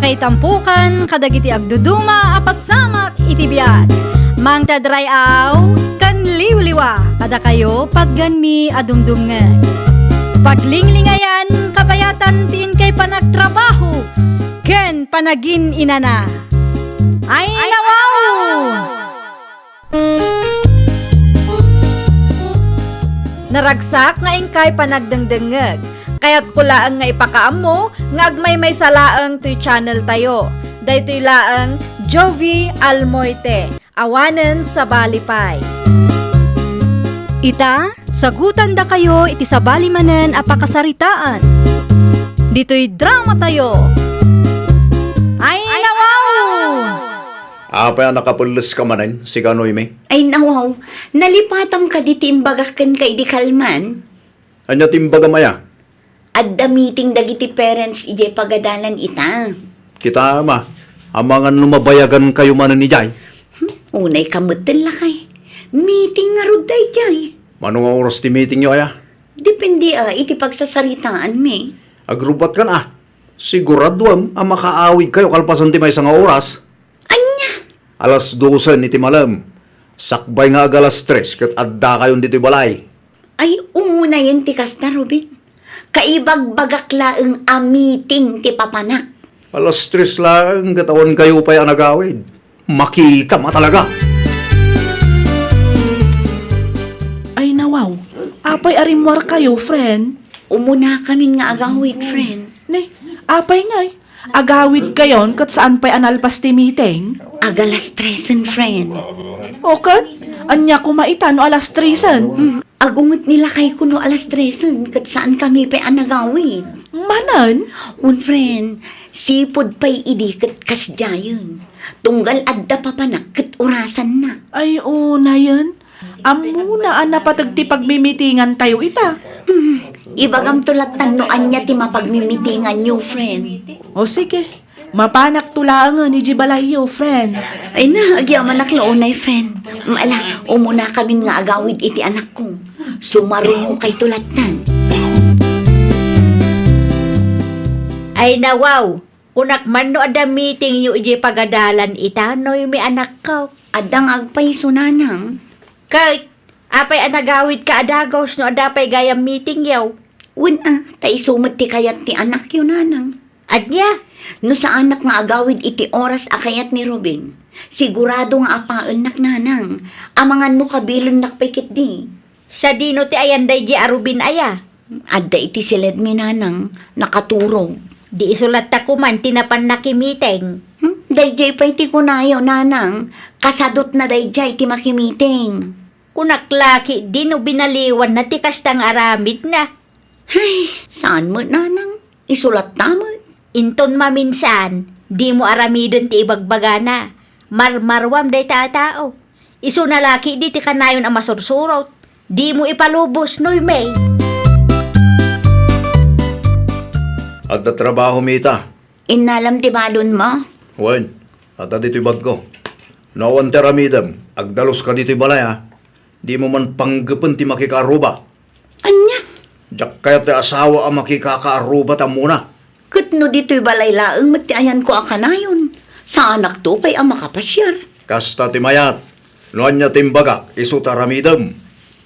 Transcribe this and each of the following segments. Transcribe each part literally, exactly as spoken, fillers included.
Ay tampukan kadagiti agduduma a pasamak iti biag. Mangted ray-aw ken liwliwa kadakayo patgenmi a dumdumngeg. Paglinglingayan, kabayatan ti inkay panagtrabaho ken panagin-inana. Ay, nawaw! Naragsak nga inkay panagdengdengngeg. Kayatko laeng nga ipakaammo nga agmaymaysa laeng toy channel tayo. Daytoy laeng Jovie Almoite, awanen sabali pay. Ita, sagutandakayo iti sabali manen a pakasaritaan. Ditoy drama tayo. Ay, nawaw! Apay a nakapelleska manen, sika Noemi? Ay, nawaw, nalipatam kadi ti imbagak kenka idi kalman? Ania ti imbagam aya? Adda meeting dagiti parents idiay pagadalan ita. Kitaem a, amangan no mabayagankayo manen idiay. Hmm, unayka metten, lakay. Meeting ngarud daydiay. Mano nga oras ti meetingyo aya? Depende a iti pagsasaritaanmi. Agrubbuatkan a. Siguraduem a makaawidkayo kalpasan ti maysa nga oras. Ania? Alas dosen iti malem. Sakbay nga ag-alas tres ket addakayon ditoy balay. Ay, unayen ti kasta, Ruben. Kaibagbagak laeng a meeting ti papanak. Alas tres laeng ket awankayo pay a nagawid. Makitam a talaga. Ay, nawaw. Apay a rimmuarkayo, friend? Umunakamin nga agawid, friend. Ne, apay ngay? Agawidkayon ket saan pay a nalpas ti meeting? Ag-alas tresen, friend. O ket, ania koma ita no alas tresen? Hmm, agunget ni lakayko no alas tresen ket saankami pay a nagawid. Manen? Wen, friend, sipud pay idi ket kasdiayen. Tunggal adda papanak ket orasannak. Ay, unayen. Ammona a napateg ti pagmimitingantayo ita. Hmm, ibagamto lattan no ania ti mapagmimitinganyo, friend. O sige, mapanakto laengen idiay balayyo, friend. Ay na, agyamanak la unay, friend. Ala, umunakamin nga agawid iti anakko. Sumarungokayto lattan. Ay nawaw, kunak man no adda meetingyo idiay pagadalan ita, Noemi, anakko. Adda nga agpayso, nanang. Ket, apay a nagawidka a dagus no adda pay gayam meetingyo? Wen a, ta isu met ti kayat ti anakyo, nanang. Ania? No saanak nga agawid iti oras a kayat ni Ruben, sigurado nga apaennak, nanang. Amangan no kabilennak pay ketdi. Sadino ti ayan daydiay a Ruben aya? Adda iti siledmi, nanang, nakaturog. Di isu latta koman ti napan nakimiting. Hmm? Daydiay pay ti kunayo, nanang, kasadutna daydiay ti makimeeting. Kunak la ketdi no binaliwanna ti kasta nga aramidna. Ay, saan met, nanang? Isu latta met. Inton maminsan, dimo aramiden ti ibagbagana. Marmaruam dayta a tao. Isuna la ketdi ti kanayon a masursurot. Dimo ipalubos, Noemi. Adda trabaho, Mita. Innalam ti balonmo? Wen, adda ditoy bagko. No awan ti aramidem, agdaluska ditoy balay, a. Dimo man panggepen ti makikaaruba. Ania? Diak kayat ti asawa a makikakaaruba ta ammona. Ket no ditoy balay laeng met ti ayanko a kanayon, saanakto pay a makapasiar. Kasta ti mayat. No ania ti imbagak, isu ti aramidem.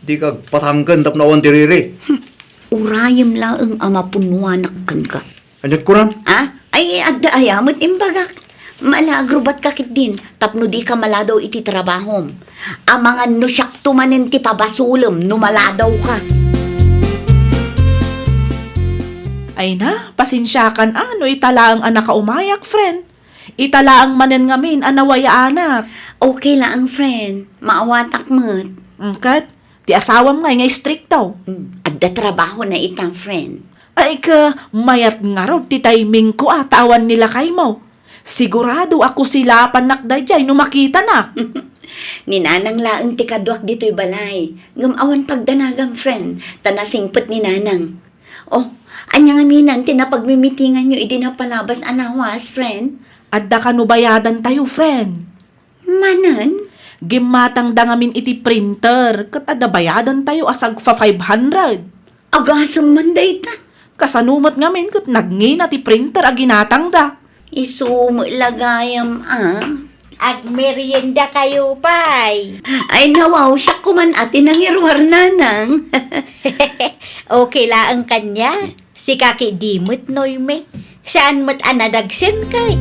Dika agpatangken tapno awan ti riri. Hmm. Urayem laeng a mapunnoanak kenka. Ania't kunam? Ah? Ay, adda aya met imbagak. Mala, agrubatka ketdin, tapno dika maladaw iti trabahom. Amangan no siakto manen ti pabasolem no maladawka. Ay na, pasensiakan a no ita laeng a nakaumayak, friend. Ita laeng manen ngamin a nawayaanak. Okay laeng, friend. Maawatak met. Mm, ket, ti asawam ngay nga istrikto. Mm, adda trabahona ita, friend. Ay ka, mayat ngarud ti timingko a ta awan ni lakaymo. Sigurado a kusilapannak daydiay no makitanak. Ni Nanang laeng ti kaduak ditoy balay. Ngem awan pagdanagam, friend, ta nasingpet ni Nanang. Oh, ania ngamin ti napagmimitinganyo idi napalabas a lawas, friend? Adda kano bayadantayo, friend. Manen? Gimmatangda ngamin iti printer, ket adda bayadantayo a sagpa five hundred. Agasem man dayta. Kasano met ngamin ket nagngina ti printer a ginatangda. Isu met la gayam, a. Agmerienda kayo pay. Ay, nawaw, siak koman a ti nangiruar, nanang. Okay laeng kaniak. Sika ketdi met, Noemi. Saan met a nadagsen kay.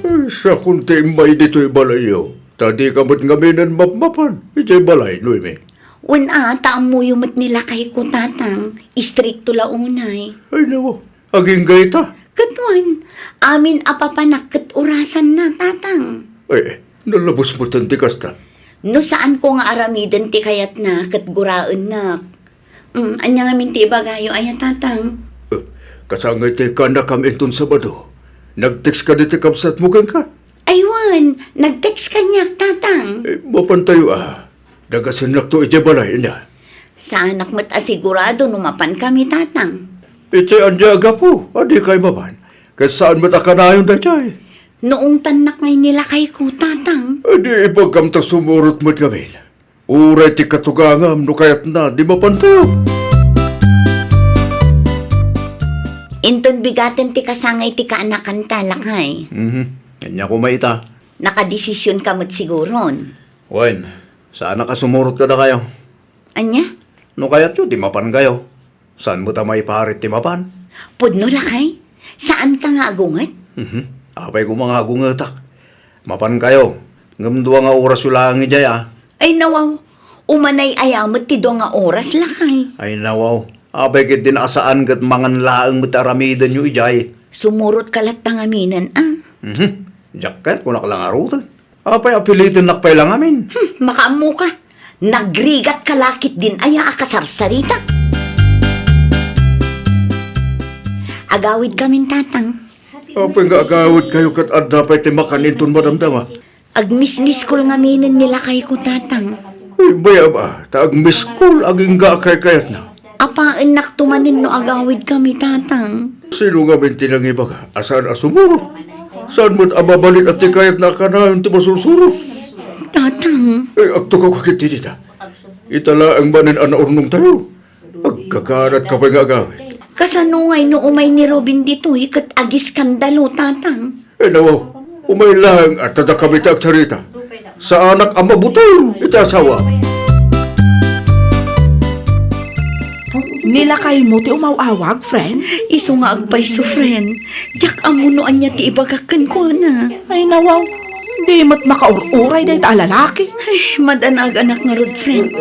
Ay, sakon ti immay ditoy balayyo. Ta dika met ngaminen mapmapan idiay balay, Noemi. Wen a, ta ammoyo met ni lakayko, Tatang. Istrikto la unay. Ay, nawaw. Agingga ita? Ket wen, amin a papanak ket orasanna, Tatang. Ay, nalabos metten ti kasta. No saanko nga aramiden ti kayatna ket guraennak. Mm, ania ngamin ti ibagayo aya, Tatang? Eh, kasangay ti kaannakam inton Sabado. Nag-text kadi ti kabsatmo kenka? Ay wen, nag-text kaniak, Tatang. Eh, mapantayo a. Dagasennakto idiay balay, ania? Saanak met a sigurado no mapankami, Tatang. Iti ania a gapu a dikay mapan? Ket saan met a kanayon daytoy? Naungtannak ngay ni lakayko, Tatang. Adi, ibagam ta sumurot met ngamin. Uray ti katugangam no kayatna, di mapantayo. Inton bigaten ti kasangay ti kaannakanta, lakay. Mhm. Ania koma ita? Nakadesisionka met siguron. Wen, saanak a sumurot kadakayo. Ania? No kayatyo, di mapankayo. Saan met a maiparit ti mapan? Pudno, lakay? Saanka nga agunget? Mhm. Apay koma nga agungetak? Mapankayo, ngem dua nga orasyo laeng idiay, a. Ay, nawaw. Umanay aya met ti dua nga oras, lakay. Ay, nawaw. Apay ketdin a saan ket mangan laeng met ti aramidenyo idiay? Sumurotka latta ngaminen, a. Mhm. Diak kayat, kunak la ngaruden. Apay a pilitennak pay la ngamin? Hmm, makaammoka. Nagrigatka la ketdin aya a kasarsarita. Agawidkamin, Tatang. Apay nga agawidkayo ket adda pay ti makan inton madamdama? Agmismiskol ngaminen ni lakayko, Tatang. Ay, bayam a, ta agmiskol agingga a kaykayatna. Apaennakto manen no agawidkami, Tatang. Sino ngamin ti nangibaga a saan a sumurot? Saan met a mabalin a ti kayatna a kanayon ti masursurot? Tatang. Eh, agtugaw ka ketdi dita. Ita laeng manen a naurnongtayo. Agkakanatka pay nga agawid. Kasano ngay no umay ni Robin ditoy ket agiskandalo, Tatang? Eh, nawaw, umay laeng a ta dakami ti agsarita. Saanak a mabuteng iti asawa. Ni lakaymo ti umaw-awag, friend? Isu nga agpayso, friend. Diak ammo no ania ti ibagak kenkuana. Ay, nawaw, di met makaur-uray dayta a lalaki. Ay, madanaganak ngarud, friend.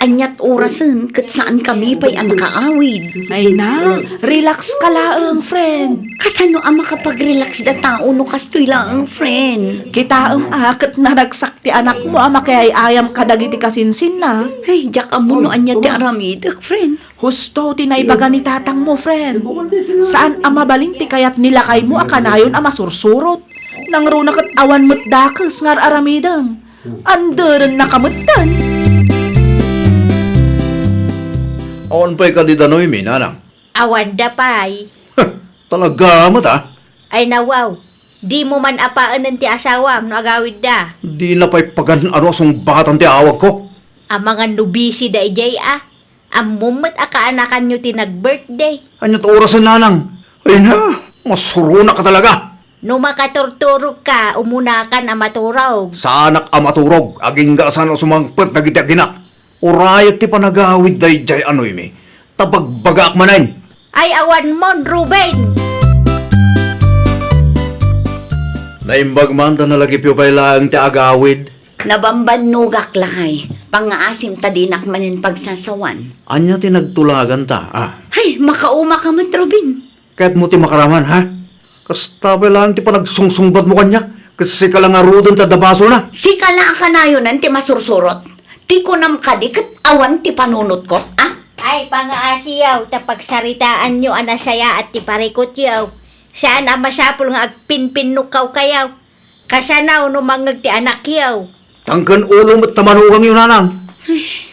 Aniat orasen ket saankami pay a makaawid. Ay na, relax ka laeng, friend. Kasano a makapag-relax da tao no kastoy laeng, friend? Kitaem a ket naragsak ti anakmo a makiay-ayam kadagiti kasinsinna. Ay, diak ammo no ania ti aramidek, friend. Husto ti naibaga ni tatangmo, friend. Saan a mabalin ti kayat ni lakaymo a kanayon a masursurot. Nangruna ket awan met dakes nga ar-aramidem. Anderennaka metten. Awan pay kadi da Noemi, nanang? Awanda pay. Talaga met, a? Ay, nawaw. Dimo man apaenen ti asawam no agawidda. Dina pay pagan-ano a sungbatan ti awagko. Amangan no busy da idiay, a. Ammom met a kaanakanyo ti nag-birthday. Aniat orasen, nanang? Ay na, masuronaka talaga. No makaturturogka, umunakan a maturog. Saanak a maturog, agingga a saan a sumangpet dagiti aginak. Urayek ti panagawid daydiay a Noemi, ta bagbagaak manen. Ay, awan mon, Ruben! Naimbag man ta nalagipyo pay laeng ti agawid. Nabambannogak, lakay. Pangngaasim ta dinak manen pagsasawan. Ania ti nagtulaganta, a? Ay, makaumaka met, Ruben. Kayatmo ti makaraman, ha? Kasta pay laeng ti panagsungsungbatmo kaniak, ket sika la ngaruden ti adda basolna. Sika la a kanayonan ti masursurot. Ti kunam kadi ket awan ti panunotko, a? Ay, pangaasiyaw ta pagsaritaanyo a nasayaat ti parikutyo. Saan a masapul nga agpinpinnokawkayo. Kasano no mangngeg ti anakyo? Tangken ulo met ta manugangyo, nanang.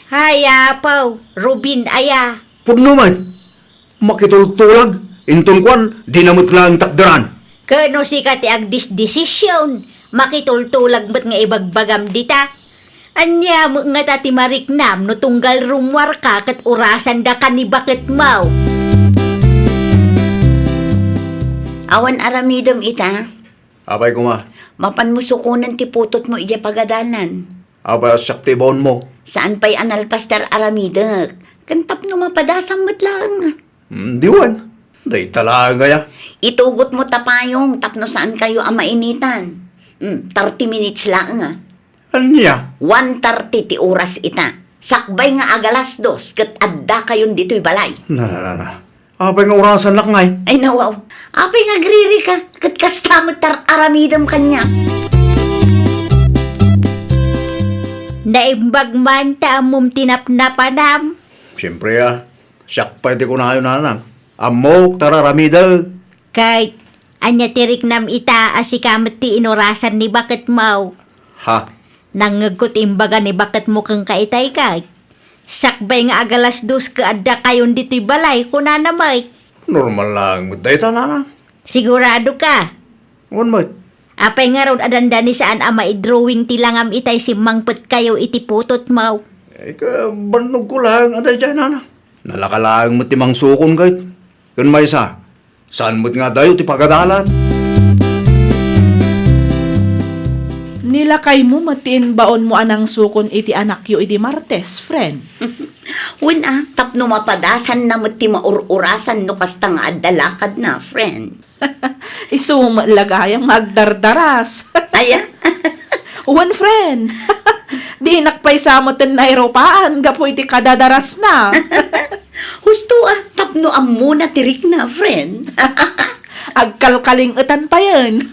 Ay, apaw, Ruben aya. Pudno met. Makitultulag, inton kuan, dina met laeng takderan. Ket no sika ti agdisdesision, Makitultulag met nga ibagbagam dita. Ania met ngata ti mariknam no tunggal rummuarka ket orasandak ni baketmo? Awan aramidem ita? Apay koma? Mapanmo sukonen ti putotmo idiay pagadalan. Apay a siak ti ibaonmo? Saan pay a nalpas ti ar-aramidek. Ken tapno mapadasam met laeng. Hmm, diwan. Dayta laeng aya. Itugotmo ta payong tapno saankayo a mainitan. Hmm, thirty minutes laeng a. Ania? One thirty ti oras ita. Sakbay nga agalas dos ket addakayon ditoy balay. Na, na, na, na. Apay nga orasannak ngay? Ay, nawaw. Apay nga agririka? Ket kasta met ti ar-aramidem kaniak. Naimbag man ta ammom ti napnapanam. Siempre a. Siak pay ti kunayo, nanang. Ammok ti ar-aramidek. Ket ania ti riknam ita a sika met ti inorasan ni baketmo? Ha? Nangngegko ti imbaga ni baketmo kenka itay ket. Sakbay nga agalas dos ket addakayon ditoy balay, kunana met. Normal laeng met dayta, nanang. Siguradoka? Wen met. Apay ngarud a dandani saan a maidrawing ti langam itay simmangpetkayo iti putotmo? Ay, kabannogko laeng a daydiay, nanang. Nalaka laeng met ti mangsukon ket. Ken maysa, saan met nga adayo ti pagadalan. Nilakaymo met ti imbaonmo a nangsukon iti anakyo idi Martes, friend. Wen a, tapno mapadasanna met ti maur-urasan no kasta nga adda lakadna, friend. Isu met la gayam nga agdardaras. Aya? Wen, friend. Dinak pay sa meten nairupaan gapu iti kadadarasna. Husto a, tapno ammona ti rikna, friend. Agkalkaling-etan payen.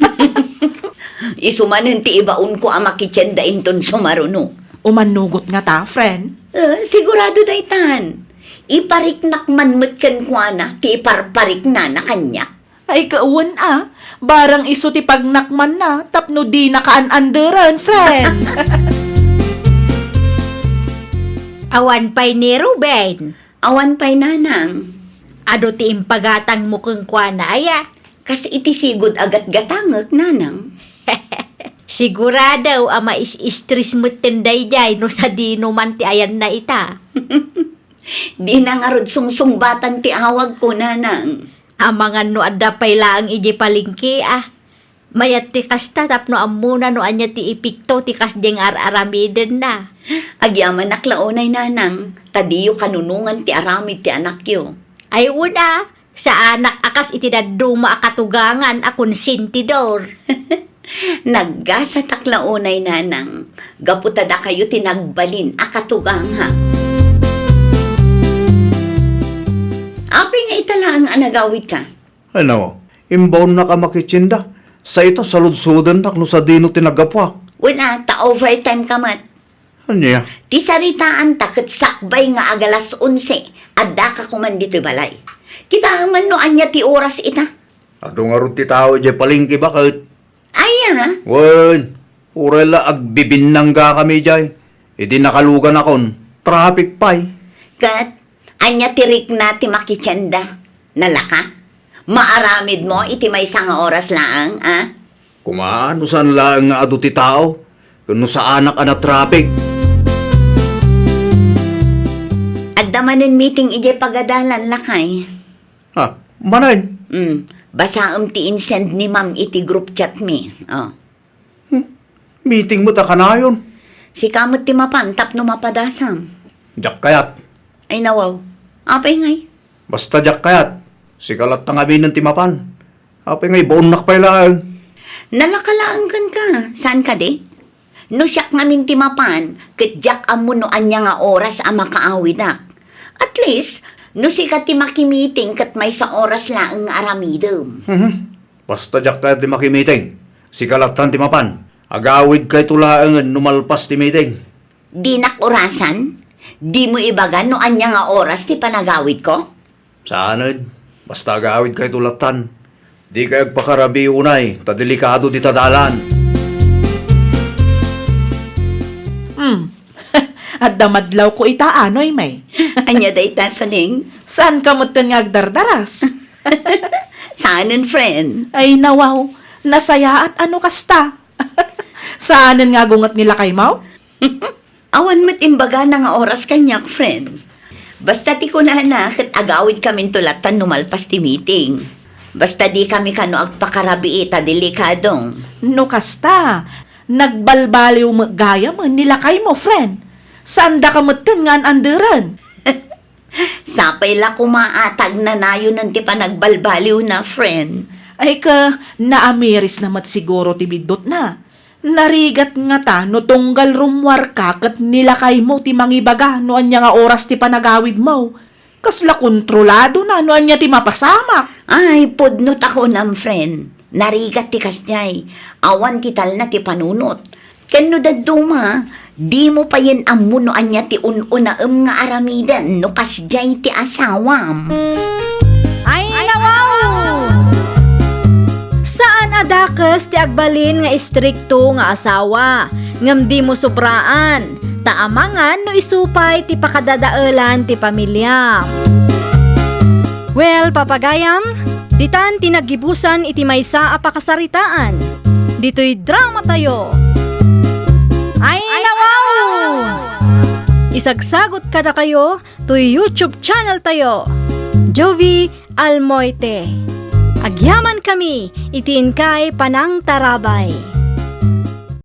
Isu manen ti ibaonko a makitienda inton sumaruno. Umannugot ngata, friend? Eh, sigurado daytan. Ipariknak man met kenkuana ti iparpariknana kaniak. Ay, kawen a, barang isu ti pagnakmanna tapno dinaka an-anderen, friend. Awan pay ni Ruben. Awan pay, nanang. Adu ti impagatangmo kenkuana, aya? Kas iti sigud a gatgatangek, nanang. Sigurado a mais-stress metten daydiay no sadino man ti ayanna ita. Dina ngarud sungsungbatan ti awagko, nanang. Amangan no adda pay laeng idiay palengke a. Mayat ti kasta tapno ammona no ania ti epekto ti kasdiay nga ar-aramidenna. Agyamanak la unay, nanang, ta diyo kanunongan ti aramid ti anakyo. Ay, wen a, saanak a kas iti dadduma a katugangan a konsentidor. Naggasatak la unay, nanang, gapu ta dakayo ti nagbalin a katugangak. Apay nga ita laeng a nagawidka? Ano, imbaonnak a makitienda. Sa ita, saludsodennak no sadino ti naggapuak. Wen a, ta overtime ka met. Ania? Ti saritaanta ket sakbay nga agalas onse, addaka koman ditoy balay. Kitaem man no ania ti oras ita. Adu ngarud ti tao idiay palengke baket. Aya? Wen, uray la agbibinnanggakami idiay. Idi nakaluganakon, traffic pay. Ket, ania ti rikna ti makitienda? Nalaka? Maaramidmo iti maysa nga oras laeng, a? Koma, no saan laeng nga adu ti tao, ken no saanak a natraffic. Adda manen meeting idiay pagadalan, lakay. Ah, manen? Mm, basaem ti insend ni ma'am iti group chat mi. Oh. Hmm, meeting met a kanayon. Sika met ti mapan tapno mapadasam. Diak kayat. Ay, nawaw. Apay ngay? Basta diak kayat. Sika latta ngaminen ti mapan. Apay ngay, baonnak pay laeng. Nalaka laeng kenka. Saan kadi? No siak ngamin ti mapan, ket diak ammo no ania nga oras a makaawidak. At least, no sika ti makimiting ket maysa oras laeng nga aramidem. Mhm. Basta diak kayat ti makimiting. Sika lattan ti mapan. Agawidkayto laengen no malpas ti miting. Dinak orasan? Dimo ibaga no ania nga oras ti panagawidko? Saanen. Basta agawidkayto lattan. Dikay agpakarabii unay, ta delikado dita dalan. Hmm. Adda madlawko ita, anoy, may. Ania dayta, Saning? Saanka metten nga agdardaras? Saanen, friend. Ay, nawaw. Nasayaat a no kasta. Saanen nga agunget ni lakaymo? Awan met imbagana nga oras kaniak, friend. Basta ti kunana, ket agawidkaminto latta no malpas ti meeting. Basta dikami kano agpakarabii ta delikado. No kasta, nagbalbaliw met gayam ni lakaymo, friend. Saandaka metten nga an-anderen. Sapay la koma a ta agnanayonen ti panagbalbaliwna, friend. Ay ka, naamirisna met siguro ti biddutna. Narigat ngata no tunggal rummuarka ket ni lakaymo ti mangibaga no ania nga oras ti panagawidmo. Kasla kontroladona no ania ti mapasamak. Ay, pudno ta kunam, friend. Narigat ti kasdiay. Awan ti talna ti panunot. Ken no dadduma, dimo payen ammo no ania ti un-unaem nga aramiden no kasdiay ti asawam. Ay, nawaw! Saan a dakes ti agbalin nga istrikto nga asawa, ngem dimo sobraan, ta amangan no isu pay ti pakadadaelan ti pamiliam. Well, papagayam, ditan ti naggibusan iti maysa a pakasaritaan. Ditoy drama tayo. Ay, nawaw! Isagsagot kadakayo toy YouTube channel tayo, Jovie Almoite. Agyaman kami iti inkay panangtarabay.